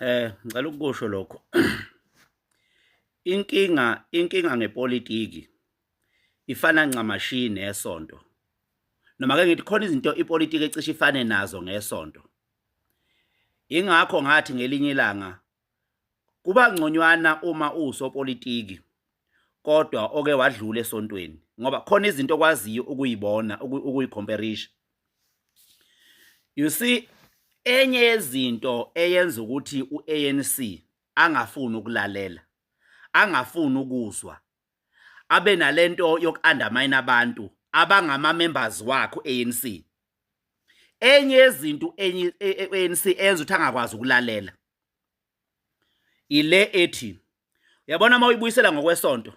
Ngicela ukusho lokho. Inkinga ngepolitiki ifana ncamashi nesonto. Noma ke ngithi khona izinto ipolitiki ecishe ifane nazo ngesonto. Ingakho ngathi ngelinye ilanga kuba ngconywana uma uwusopolitiki kodwa oke wadlula esontweni ngoba khona izinto okwaziyo ukuyibona, ukuyicomparisha. You see, enye yezinto eyenza ukuthi u-ANC angafuni ukulalela, angafuni ukuzwa, abe nalento yoku-undermine abantu abangama-members wakhe u-ANC. Enye yezinto enye ANC eyenza ukuthi angakwazi ukulalela ile ethi, uyabona, uma uyibuyisela ngokwesonto,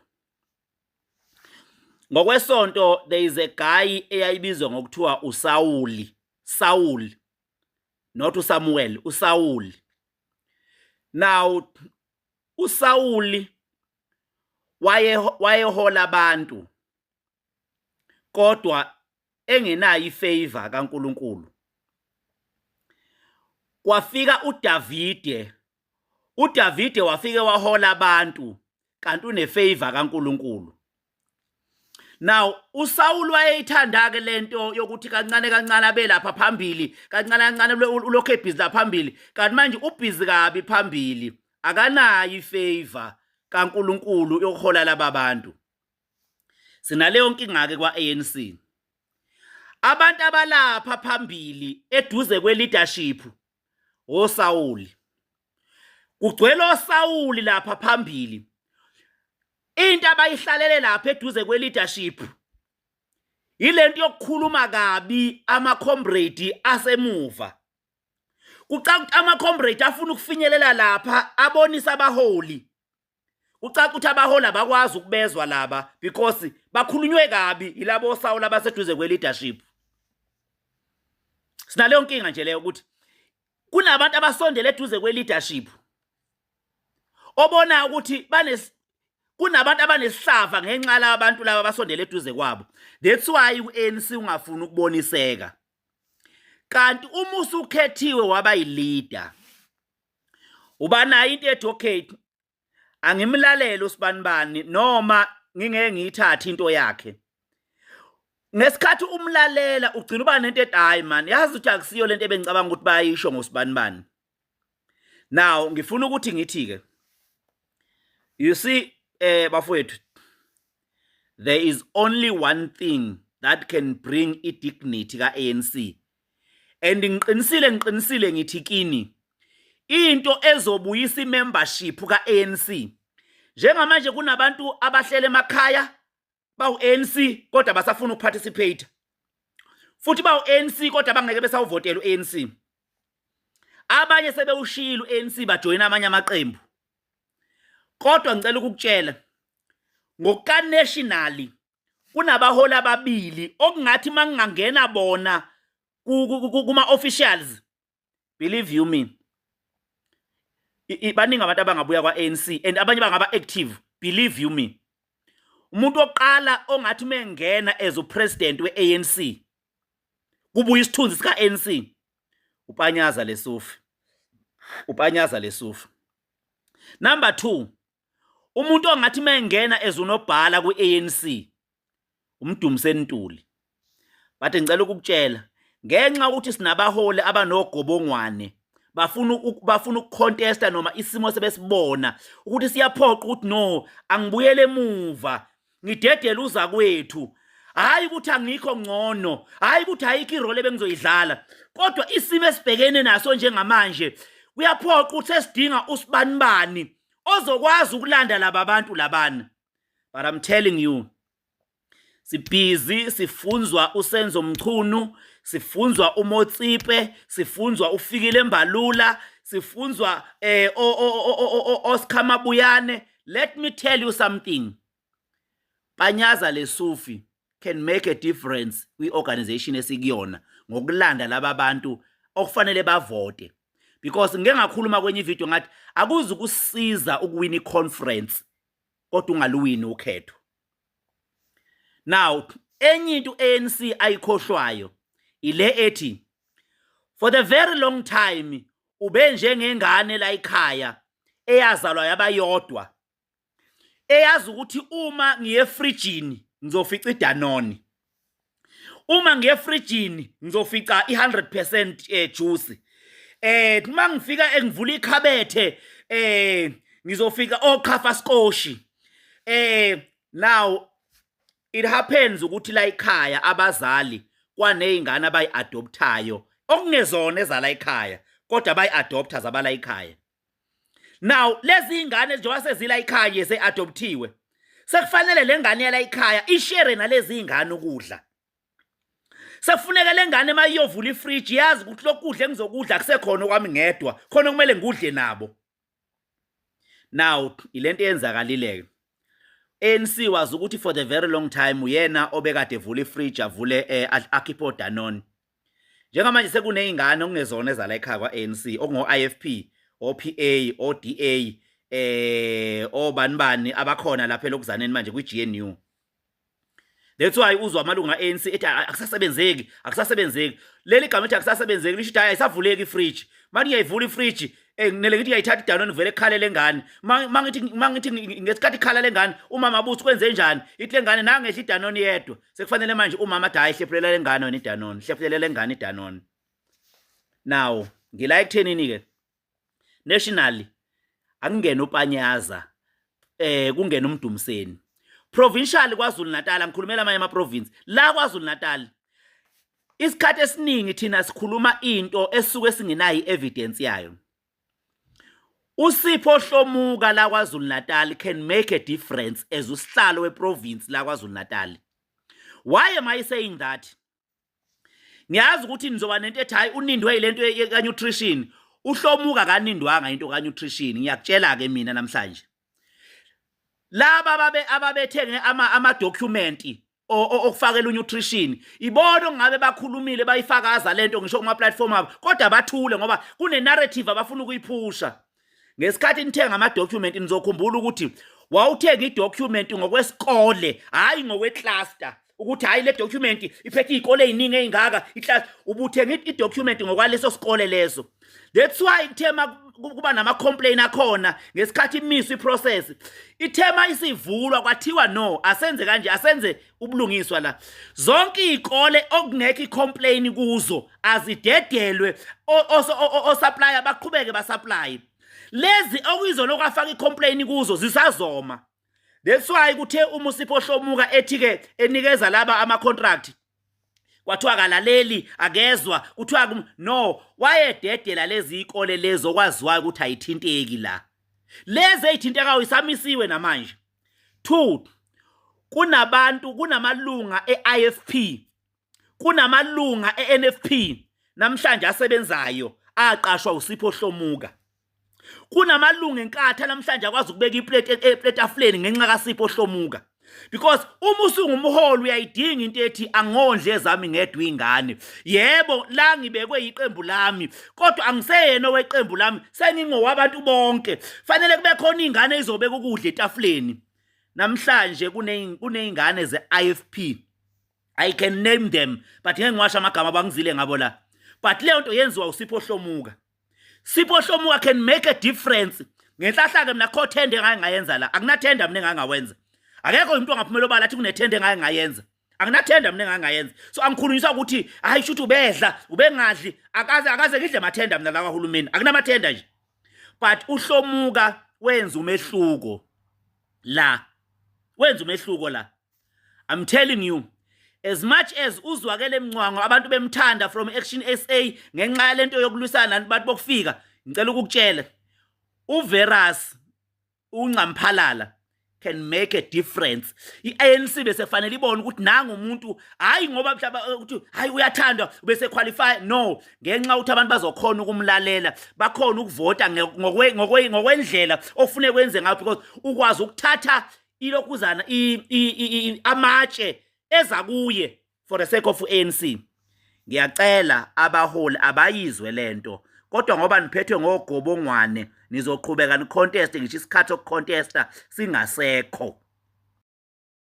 ngokwesonto there is a guy eyayibizwa ngokuthiwa uSawuli, Saul, not uSamuel, uSawuli. Now uSawuli wayehola abantu kodwa engenayo ifavor kaNkuluNkulu. Kwafika uDavide, uDavide wafike wahola abantu kanti unefavor kaNkuluNkulu. Now uSaul wayeyithanda ke lento yokuthi kancane kancane abe lapha phambili, kancane kancane ulokhu ebhizi la phambili, kanti manje ubhizi kabi phambili, akanayo ifavor kaNkuluNkulu yokuhola laba bantu. Sinaleyo nkinga ke kwa-ANC. Abantu abalapha phambili eduze kwe-leadership oSawuli, kugcwele oSawuli lapha phambili. Into abayihlalele lapha eduze kwe-leadership yilento yokukhuluma kabi ama-comrade asemuva. Kucaca ukuthi ama-comrade afuna ukufinyelela lapha abonisa abaholi. Kucaca ukuthi abaholi abakwazi ukubezwa laba because bakhulunywe kabi yilabo oSawula abaseduze kwe-leadership. Sinaleyo nkinga nje leyo, ukuthi kunabantu abasondele eduze kwe-leadership obona ukuthi bane kunabantu abanesihlava ngenxa laba bantu laba abasondele eduze kwabo. That's why u-ANC ungafuni ukuboniseka. Kanti uma usukhethiwe waba yi-leader, uba nayo into ethi, okay, angimlalele usibanibani noma ngingeke ngiyithathe into yakhe. Ngesikhathi umlalela ugcina uba nento ethi, hayi man, yazi ukuthi akusiyo lento ebengicabanga ukuthi bayisho ngosibanibani. Now ngifuna ukuthi ngithi ke, you see, bafowethu, there is only one thing that can bring i-dignity ka-ANC, and ngiqinisile, ngiqinisile ngithi kini, into ezobuyisa i-membership ka-ANC. Njengamanje kunabantu abahlele emakhaya bawu-ANC kodwa basafuna ukuparticipate, futhi bawu-ANC kodwa bangeke besawuvotela u-ANC. Abanye sebewushiyile u-ANC, bajoyina amanye amaqembu. Kodwa ngicela ukukutshela, ngokuka-nationally kunabaholi ababili okungathi makungangena bona kuma-officials, believe you me, baningi abantu abangabuya kwa-ANC and abanye bangaba active. Believe you me, umuntu wokuqala ongathi uma engena as upresident we-ANC kubuya isithunzi sika-ANC, uPanyaza Lesufi, uPanyaza Lesufi. Number 2, umuntu ongathi uma engena as unobhala kwi-ANC, uMdumiseni Ntuli. But ngicela ukukutshela, ngenxa ukuthi sinabaholi abanogobongwane bafuna ukucontesta noma isimo sebesibona ukuthi siyaphoqa ukuthi no, angibuyele emuva ngidedele uza kwethu. Hayi ukuthi angikho ngcono, hayi ukuthi ayikho irole ebengizoyidlala, kodwa isimo esibhekene naso njengamanje kuyaphoqa ukuthi sesidinga usibanibani ozokwazi ukulanda laba bantu labana. But I'm telling you, sibhizi sifunzwa uSenzo Mchunu, sifunzwa uMotsipe, sifunzwa uFikile Mbalula, sifunzwa Oscar Mabuyane. Let me tell you something, Panyaza Lesufi can make a difference kwi-organization esikuyona ngokulanda laba bantu okufanele bavote, because ngike ngakhuluma kwenye ivideo ngathi akuzi ukusiza ukuwina i-conference kodwa ungaluwini ukhetho. Now enye into ANC ayikhohlwayo ile ethi for the very long time Ube njengengane la ekhaya eyazalwa yabayodwa, eyazi ukuthi uma ngiye efrijini ngizofica iDanone, uma ngiye efrijini ngizofica i-100% juice, uma ngifika engivula ikhabethe ngizofika oqhafa skoshi. Now it happens ukuthi la ekhaya abazali kwaney'ngane abayi-adopthayo okungezona ezala ekhaya, kodwa bayi-adoptha zabala ekhaya. Now lezi ingane njengoba sezila ekhaya se-adopthiwe, sekufanele le ngane yala ekhaya ishere nalezi ingane ukudla. Sekufuneka le ngane uma iyovula ifriji yazi ukuthi lokhu kudla engizokudla akusekhona okwami ngedwa, khona kumele ngikudle nabo. Now ilento eyenzakalile-ke, ANC wazi ukuthi for the very long time uyena obekade evula ifridge, avule akhiphe oDanone. Njengamanje sekuney'ngane okungezona ezala ekhaya kwa-ANC, okungo-IFP, o-PA, o-DA, obani bani abakhona lapha elokuzaneni manje kwi-GNU. That's why uzwa amalungu a-ANC ethi akusasebenzeki, akusasebenzeki. Leli gama ethi akusasebenzeki lisho ukuthi hayi, ayisavuleki ifridge. Manje ngiyayivula ifridge, nginele ngithi ngiyayithatha iDanone, kuvele kukhale lengane. Mangithi ngesikhathi ikhala lengane, umama abuthi kwenze njani? Ithi lengane nangehla iDanone yedwa. Sekufanele manje umama athi hayi, hlephulela lengane wena iDanone, hlephulela lengane iDanone. Now ngila ekuthenini ke, nationally akungena uPanyaza, kungena uMdumiseni. Provincial KwaZulu Natal, ngikhulumela amanye ama province la KwaZulu Natal, isikhathi esiningi thina sikhuluma into esuke singenayo evidence yayo. USipho Hlomuka la KwaZulu Natal can make a difference as usihlalo weprovince la KwaZulu Natal. Why am I saying that? Ngiyazi ukuthi nizoba nento ethi hayi, unindwe yilento ka nutrition. UHlomuka kanindwanga into ka nutrition. Ngiyakutshela ke mina namhlanje, laba babe ababethenge ama document okufakela unutrition, ibona ongabe bakhulumile, bayifakaza lento ngisho kuma platform abo, kodwa bathule ngoba kune narrative abafuna ukuyiphusha. Ngesikhathi nithenga ama document, nizokhumbula ukuthi wawuthenga idocument ngokwesikole, hayi ngokwecluster, ukuthi hayi, le document iphethe iy'kole ey'ningi ey'ngaka iclass. Ubuthenga idocument ngokwaleso sikole leso. That's why ithema kuba nama-complain akhona ngesikhathi imiswa iprocess. Ithema isivulwa, kwathiwa no, asenze kanje, asenze ubulungiswa la, zonke iy'kole okungekho i-complain kuzo azidedelwe, osupplier baqhubeke basupply. Lezi okuyizona okwafaka i-complain kuzo zisazoma. That's why kuthe uma uSipho Hlomuka ethi-ke enikeza laba ama-contract, kwathiwa kalaleli, akezwa, kuthiwa no, wayededela lezi ikole lezi okwaziwayo ukuthi ayithinteki la. Lezi ey'thintekayo isamisiwe namanje. Two, kunabantu, kunamalunga e-IFP, kunamalunga e-NFP namhlanje asebenzayo aqashwa uSipho Hlomuka. Kunamalunga eNkatha namhlanje akwazi ukubeka iplate etafuleni ngenxa kaSipho Hlomuka, because uma usungumholi uyayidinga into ethi angondle ezami ngedwa ingane. Yebo, la ngibekwe iqembu lami, kodwa angiseyena oweqembu lami, sengingowabantu bonke. Fanele kube khona ingane izobeka ukudla etafuleni. Namhlanje kuneyingane ze-IFP, I can name them, but ngeke ngiwasho amagama abangizile ngabo la, but leyo nto yenziwa uSipho Hlomuka. Sipho Hlomuka can make a difference. Ngenhlahla ke mina kho tender engake ngayenza la, akunathenda mina engangawenza. Akekho umuntu ongaphumela obala athi kunethenda engake ngayenza. Akunathenda mina engake ngayenza, so angikhulunyiswa ukuthi hayi, shuthi ubedla, ubengadli. Akaze ngidle mathenda mina la kahulumeni, akunamathenda nje, but uHlomuka wenza umehluko la, wenza umehluko la. I'm telling you, as much as uZwakele Mncwango abantu bemthanda from Action SA ngenxa yalento yokulwisana nabantu bokufika, ngicela ukukutshela, uVerus uNcamphalala can make a difference. I-ANC bese fanele ibone ukuthi nanga umuntu, hayi ngoba mhlawumbe ukuthi hayi, uyathandwa, bese qualify, no, ngenxa ukuthi abantu bazokhona ukumlalela, bakhona ukuvota ngokwendlela ofune kwenze ngayo, because ukwazi ukuthatha ilokhuzana amatshe eza kuye for the sake of ANC. Ngiyacela abaholi abayizwe lento, kodwa ngoba niphethwe ngogobongwane nizoqhubeka nicontest ngisho isikhathi sokucontesta singasekho.